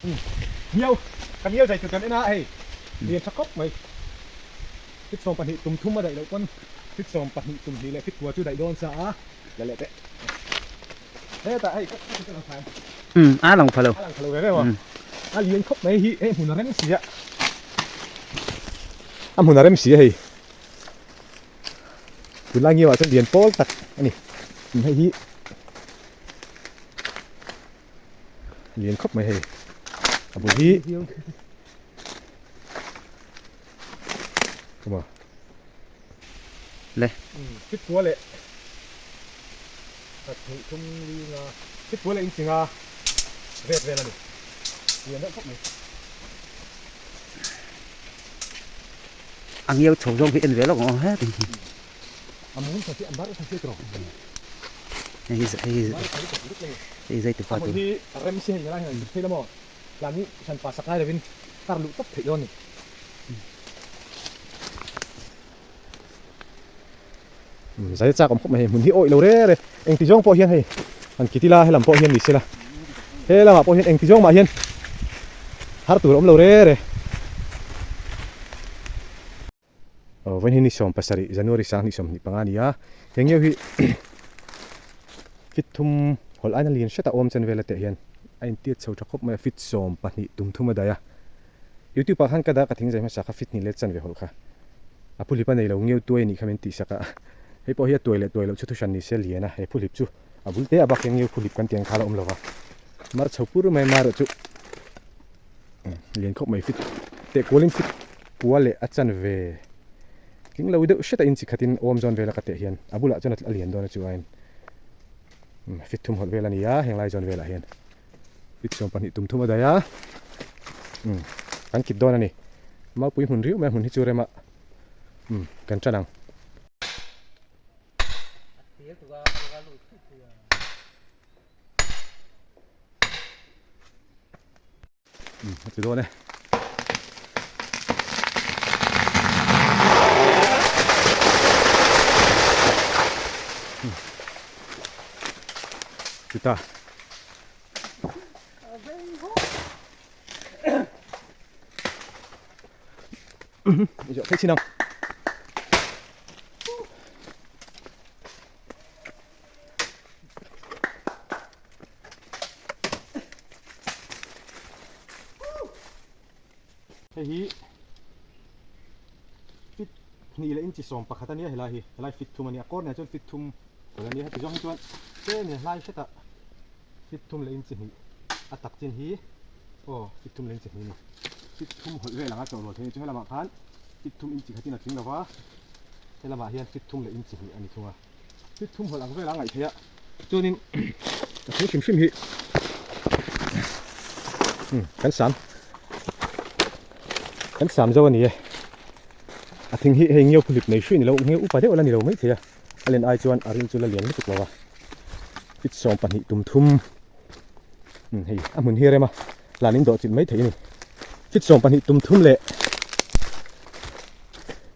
Miau, kan miau zai tur kan en a hei lian tha khawp mai. Fit 12 tum thum a daih loh pawn fit 12 tum hnih leh fit kua chu daih dawn sa a la leh teh. Hetah hei ka ka lang thla em? Um, a lang pha lo. A lang pha lo ve ve maw? A lian khawp mai hi hei hmun a rem si a. A hmun a rem si a hei. Tunlai ngiau ah chuan lian pawl tak a ni. Hei hi lian khawp mai hei a bul hi kuma le fit kua leh khat hnih thum li nga fit kua leh inchi nga vet vel a ni lian deuh khawp mai. A ngiau chho zawng hi en ve lawk ang aw het ang hi. A mum tha si a mar tha si tawh. Hei hi hei hi hei zai tupa tu. Hi rem si hei lai hian thei la maw tlan hi hran pa sak ngai lovin kar luh tawp theih dawn ni. Zai chak awm khawp mai hei hmun hi awih lo re re engti zawng pawh hian hei han kit ila helam pawh hian ni sela he lamah pawh hian engti zawng mah hian har tur a awm lo re re. Aw vawiin hi ni 17 January 2025 a ni a, heng ngeuh hi fit thum hawlh aina lian hret a awm chen vel a teh hian a intiat chho tha khawp mai a, fit 12 tum thum a daih a, YouTube ah khan ka dah ka thing zai hmasa kha fit hnih let chan ve hawlh kha a phuhlip a nei lo ngeuh tuai a nih kha min tih sak a, hei pawh hi a tuai leh tuai loh chu thuhran ni se lian a, he phuhlip chu a bul te a bak hian ngeuh phuhlip kan tih ang kha a la awm lo va, mar chho pur mai mar chu. Lian khawp mai fit teh kualin fit kua leh a chan ve tling lo deuh hret a inchi khatin awm zawn vel a ka teh hian a bulah chuan a lian dawn a chu aiin fit thum hawlh vel a ni a heng lai zawn velah hian fit 12 tum thum a daih a kan kip dawn a ni maupui hmun riau mai a hmun hi chu rema kan tan ang. A ti dawn e. Ti ta. Giờ thấy xin không? Hei hi fit hnih leh inchi 11 a nia helai hi helai fit thum a nia a corner chuan fit thum kawlh a nia heti zawng hi chuan tlem in a hlai hretah fit thum leh inchi hnih a tak chin hi aw fit thum leh inchi hnih a ni fit thum hawlh vel anga chawh rual theih a ni chu helamah khan fit thum inchi khatin a tling lo va helamah hian fit thum leh inchi hnih a ni thung a. Fit thum hawlh ang vel a ngaih theih a chuanin ka thing hrim hrim hi kan sam kan sam zo a ni e a thing hi hei ngiau phuhlip nei hrui ni lo ngiau upa deuh la ni lo mai thei a a len ai chuan a ril chu la lian lutuk lo a fit 12 tum thum hei a hmun hi rem a lan in dawh chilh mai thei a ni fit 12 tum thum leh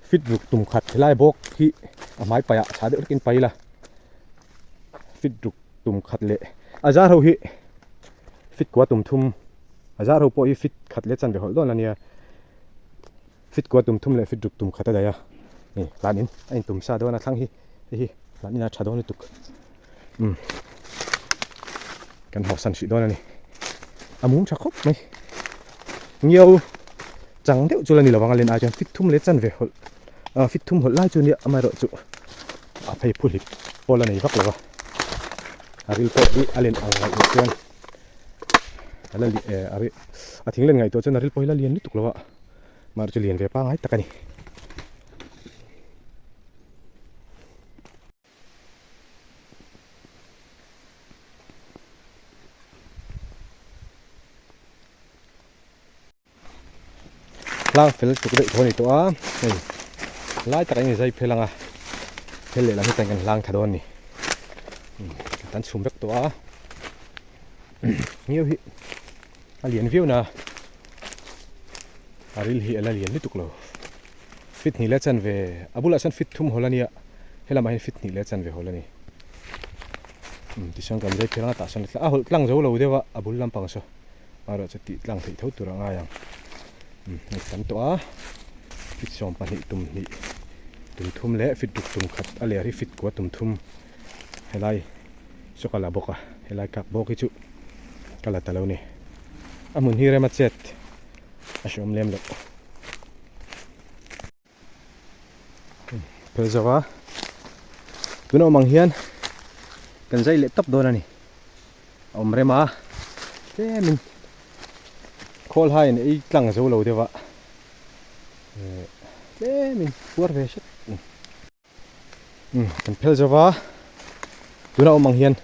Fit ruk tum khat helai bawk hi a hmai paih ah tha deuh hlekin pai ila fit ruk tum khat leh a zar ho hi fit kua tum thum a zar ho pawh hi fit khat leh chanve hawlh dawn ania fit kua tum thum leh fit ruk tum khat a daih a ni hlan in a intum sa dawn a thlang hi hei hi hlan in a tha dawn lutuk umm kan hawsan hrih dawn a ni a mum tha khawp mai ngiau chang deuh chu la ni lovang a len ai chuan fit thum leh chanve hawlh ah fit thum hawlh lai chu nia amaherawh chu a phei phu hlip pawh la nei vak lova a ril pawh hi a len ang ngaihtuah chuan a la eh a a thing len ngaihtuah chuan a ril pawh hi la lian lutuk lo a amaherawh chu lian ve pangngai tak a ni. Tlang fel tuk deuh tho a ni tawh a hei lai takah hian zai phel ang a phel lehlam hi chuan kan hlang tha dawn a ni kan chhum vek tawh a ngiau hi a lian viau na a ril hi a la lian lutuk lo. Fit hnih leh chanve a bulah chuan fit thum hawl a nia helamah hian fit hnih leh chanve hawl a ni tichuan kan zai phir anga tah sawn a hawlh tlang zo lo deuh a a bul lampang saw. Amaherawh chu tih tlang theih tho tur a ngai ang. Umm hei tam tawh a, fit 12 tum hnih tum thum leh fit ruk tum khat a ler hi fit kua tum thum helai chu ka la bawk a, helai kak bawk hi chu ka la ta lo ni. A hmun hi rem a chet a hreawm lem loh. Phel zo a tuna awm ang hian kan zai leh tawp dawn a ni a awm rem a tlemin khawl haiin ei tlang zo lo deuh a eh tlemin puar ve hret kan phel zo va tuna awm ang hian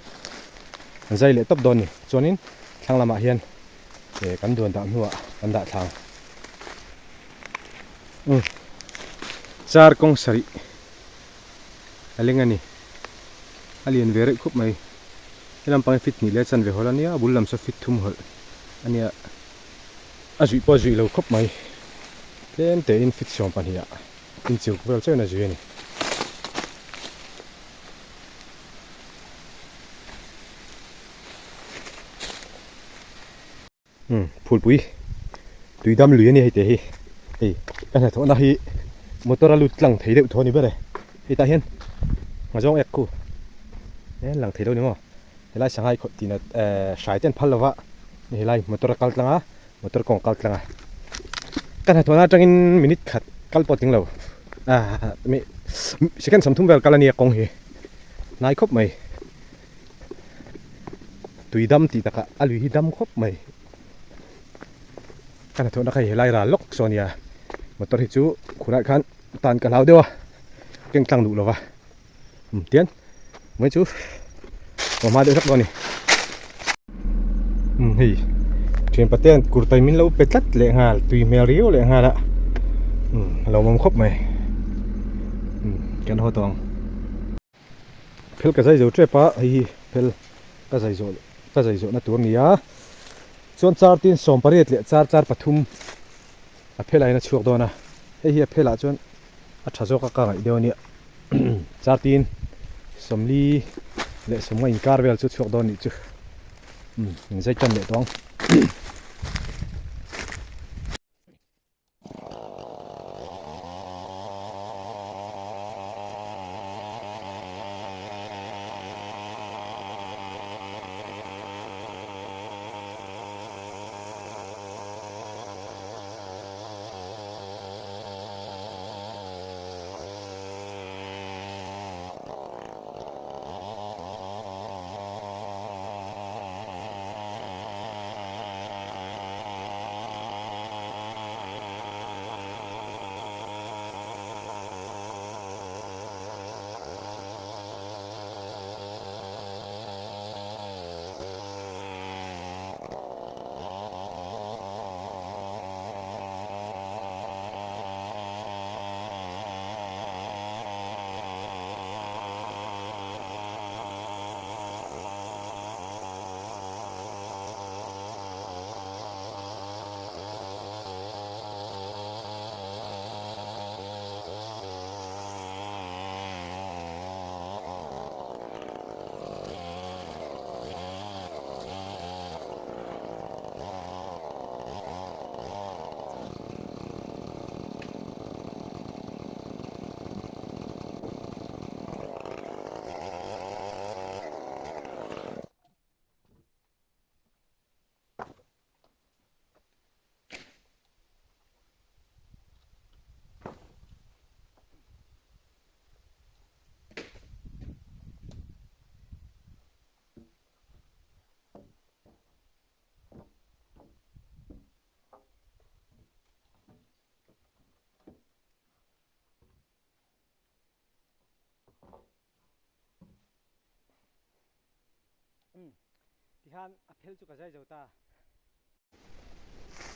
kan zai leh tawp dawn a ni chuanin thlang lamah hian eh kan duan dah hnuah kan dah thlang umm char kawng sarih a leng a ni a lian ve reuh khawp mai he lampang hi fit hnih leh chanve hawlh a nia a bul lam saw fit thum hawlh a nia a zuih pawh a zuih lo khawp mai tlem tein fit 12 ah. Inchilk vel chiah in a zui a ni. Umm phulpui tui dam lui a ni hei te hi hei ka hnathawhna hi motor a lut tlang thei deuh thaw a ni ber e hei tah hian nghazawng ek khu e lang thei lo ni maw helai sanghai khawih tihna ehh hrai te an phal lova helai motor a kal tlang a. Motor kawng kal tlang a, ka hnathawhna atangin minute khat kal pawh tling lo ah second 30 vel kal a nia kawng hi hnai khawp mai tui dam tih takah a lui hi dam khawp mai ka hnathawhna kha hi helai ral lawk saw a nia motor hi chu khurah khan tan ka hlau deuh a keng tlang duh lova tian mai chu a hma deuh hlek dawn a ni umm hei thian patean kurtai min lo pe tlat leh nghal tui hmel riau leh nghal a umm a lo awm khawp mai umm kan haw tawh ang phel ka zai zo tep a hei hi phel ka zai zawh ka zai zawh na tur a ni a chuan char tin 18 leh char char pathum a phel ah hian a chhuak dawn a hei hi a phel ah chuan a tha zawk a ka ngaih deuh a nia chartin 40 leh 50 inkar vel chu chhuak dawn nih chu umm in zai tan leh tawh ang.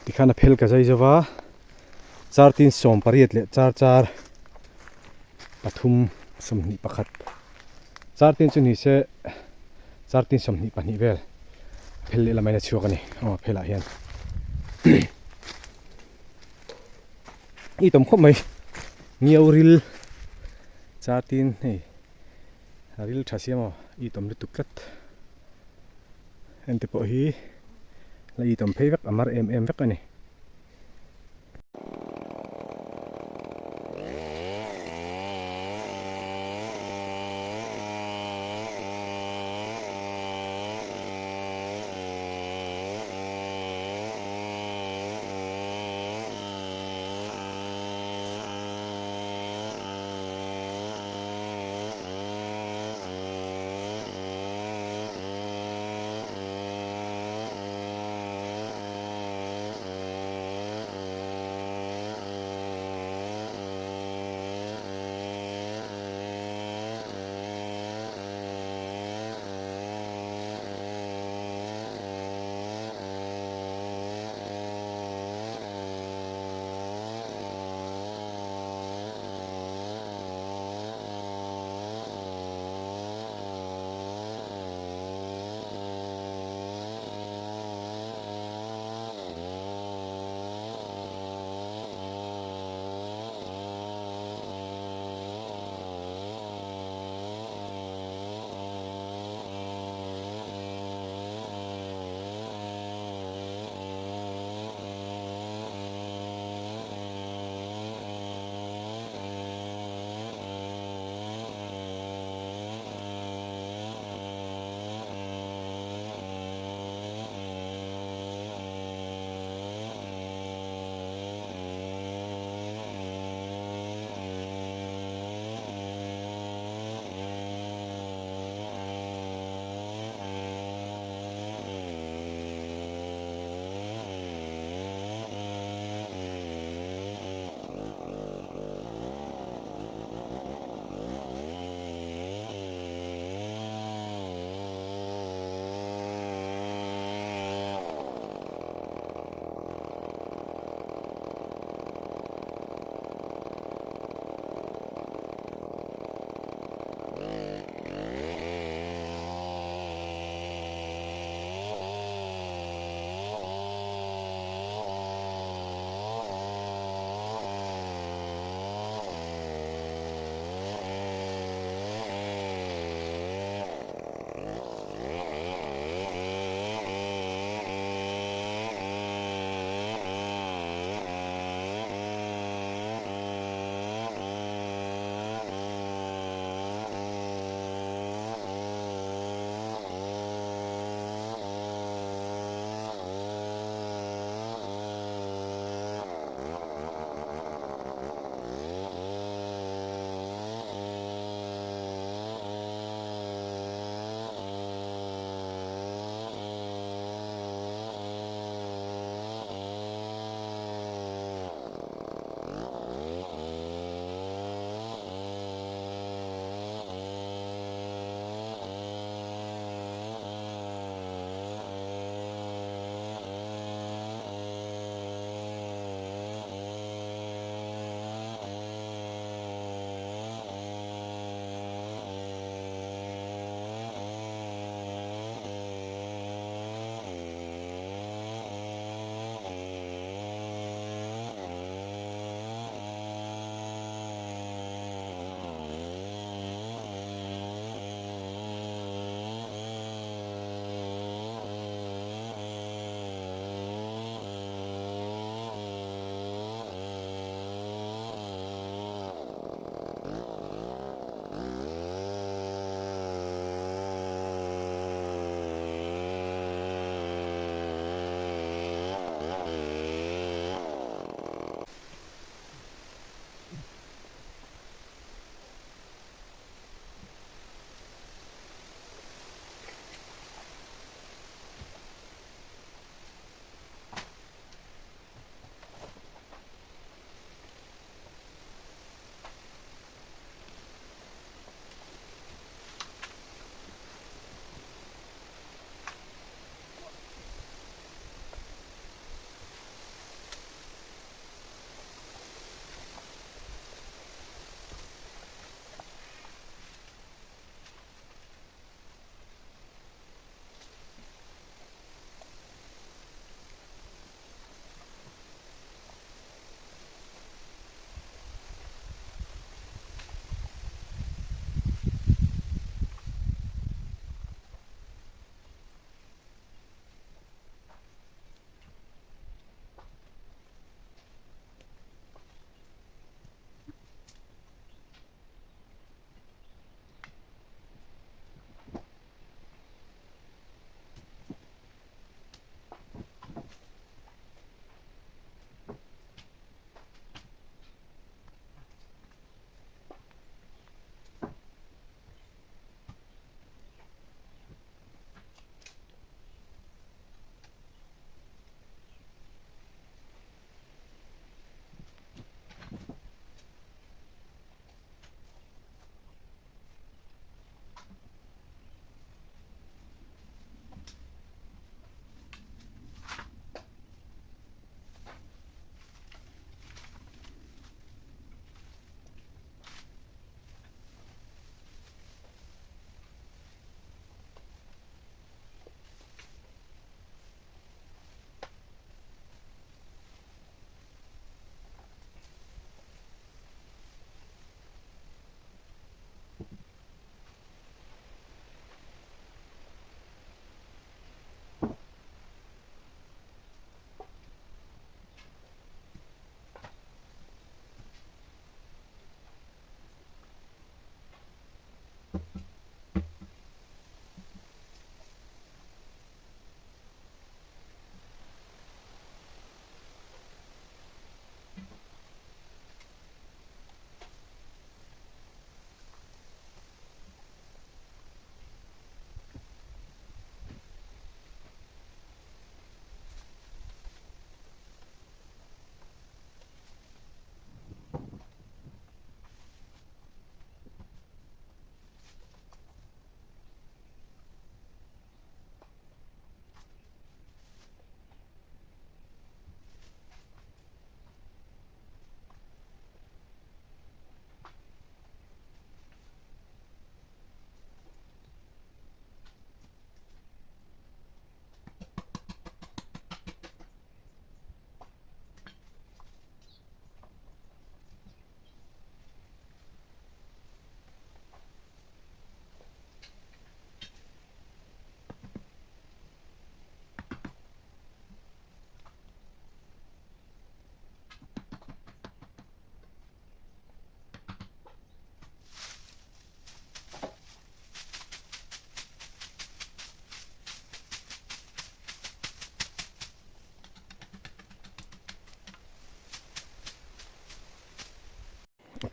Tikhan a phel ka zai zo va, char tin 18 leh char char pathum 21 char tin chu ni se char tin 22 vel a phel leh lamain a chhuak a ni aw a phelah hian i tam khawp mai ngiau ril char tin hei a ril tha sia maw i tam lutuk tlat. Hengte pawh hi La itawm phei vek a mar em em vek a ni.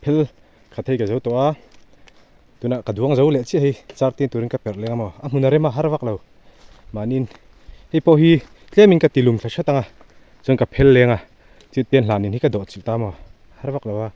phel khat hei ka zo tawh a tunah ka duang zo leh chiah hei char tin turin ka perh leh ang maw a hmun a rem a har vak lo mahniin hei pawh hi tlemin ka ti lum thla hret ang a chuan ka phel leng a chit ten hlanin hi ka dawh chilh ta maw har vak lo a.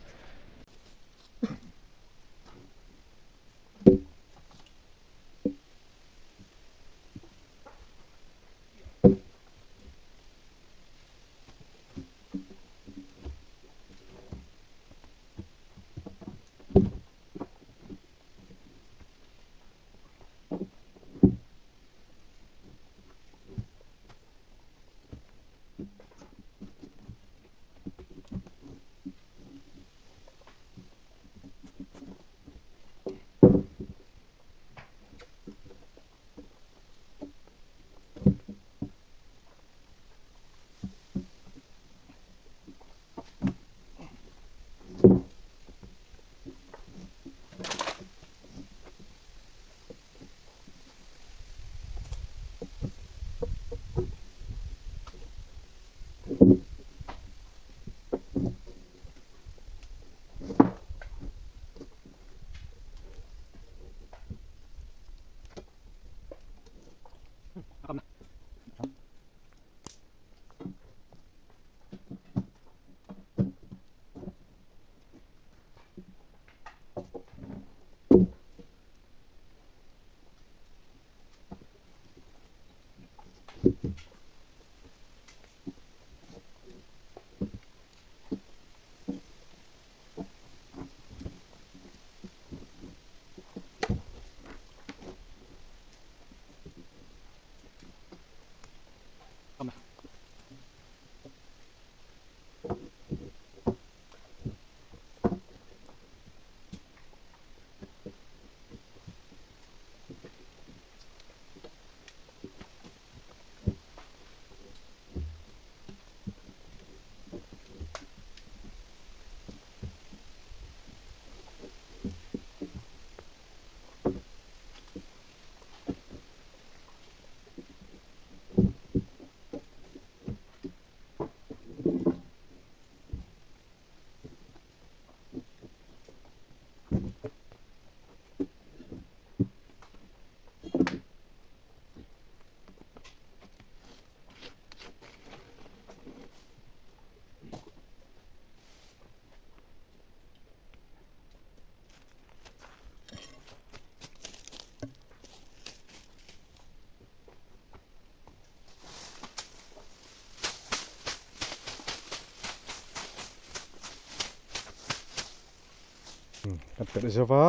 Ka perh zo va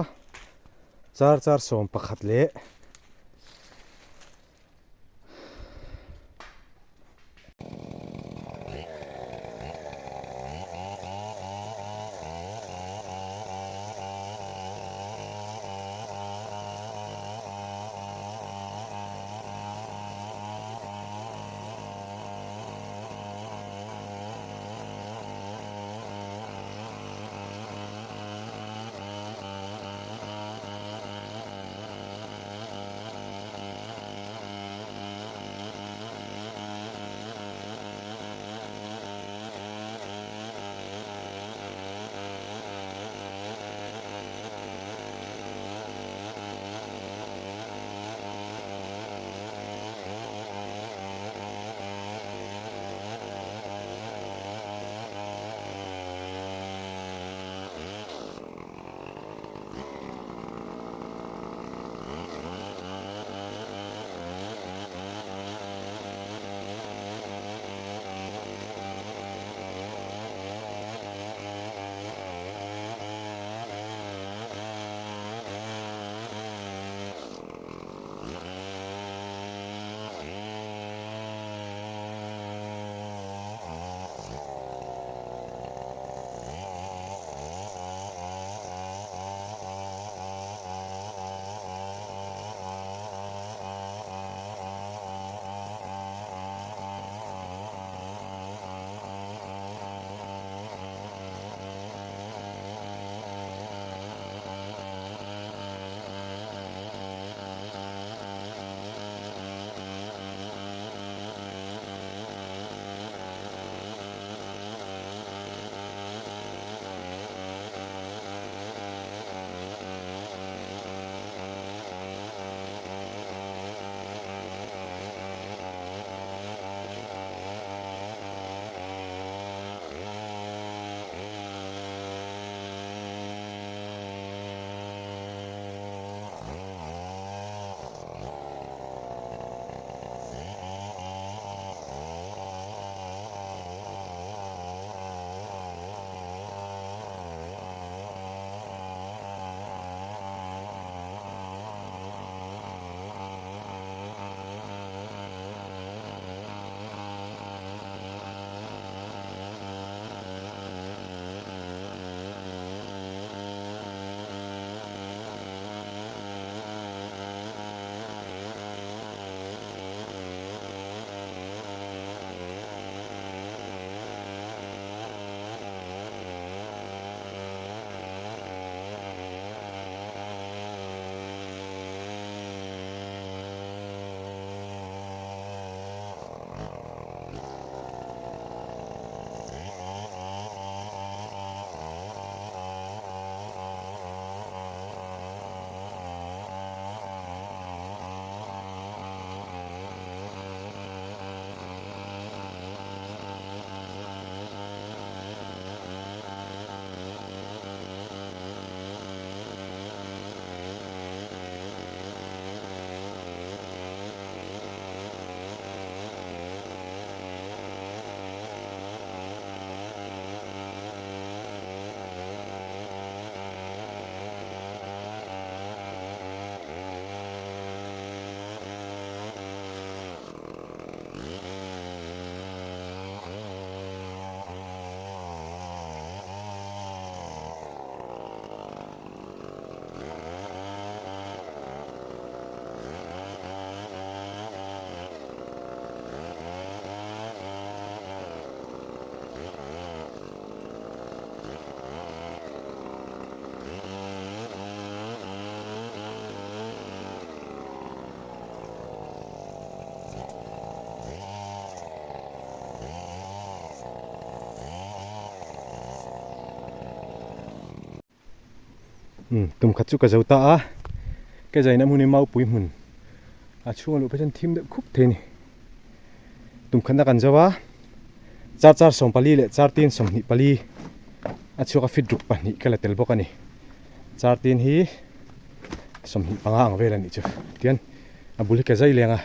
char char 11 leh Umm tum khat chu ka zo ta a, ka zaina hmun hi maupui hmun a chhunga luh phei chuan thim deuh khup thei a ni. Tum khatna kan zo a, char char 14 leh char tin 24 a chhuak a fit ruk pahnih ka la tel bawk a ni. Char tin hi 25 ang vel a nih chu tian a bul hi ka zai leng a,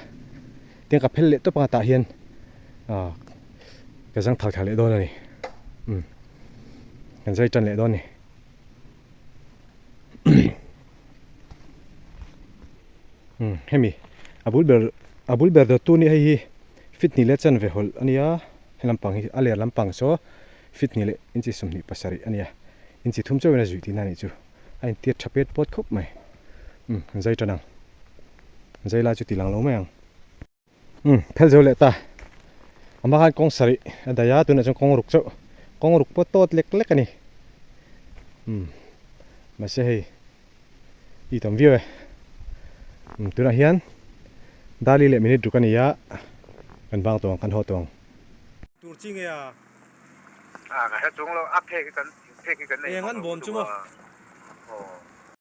tiang ka phel leh tawp anga tah hian ah ka zang thal thla leh dawn a ni. Umm kan zai tan leh dawn a ni. Umm hemi a bul ber a bul ber dawttu nia hei hi fit hnih leh chanve hawlh a nia he lampang hi a ler lampang saw fit hnih leh inchi 27 a nia inchi thum chauhin a zuih tihna a nih chu a intir tha pet pawt khawp mai umm zai tan ang zai lai chu ti lang lo mai ang. Umm phel zo leh ta amah khan kawng sarih a daih a tunah chuan kawng ruk chauh kawng ruk pawh tawt lek lek a ni umm mahse hei i tam viau e umm tunah hian dali leh minute ruk a ni a kan bang tawh ang kan haw tawh ang. Tur chi nge a? A ka hre chung lo a phek hi kan phek hi kan nei Eng an bawm chu maw? Aw.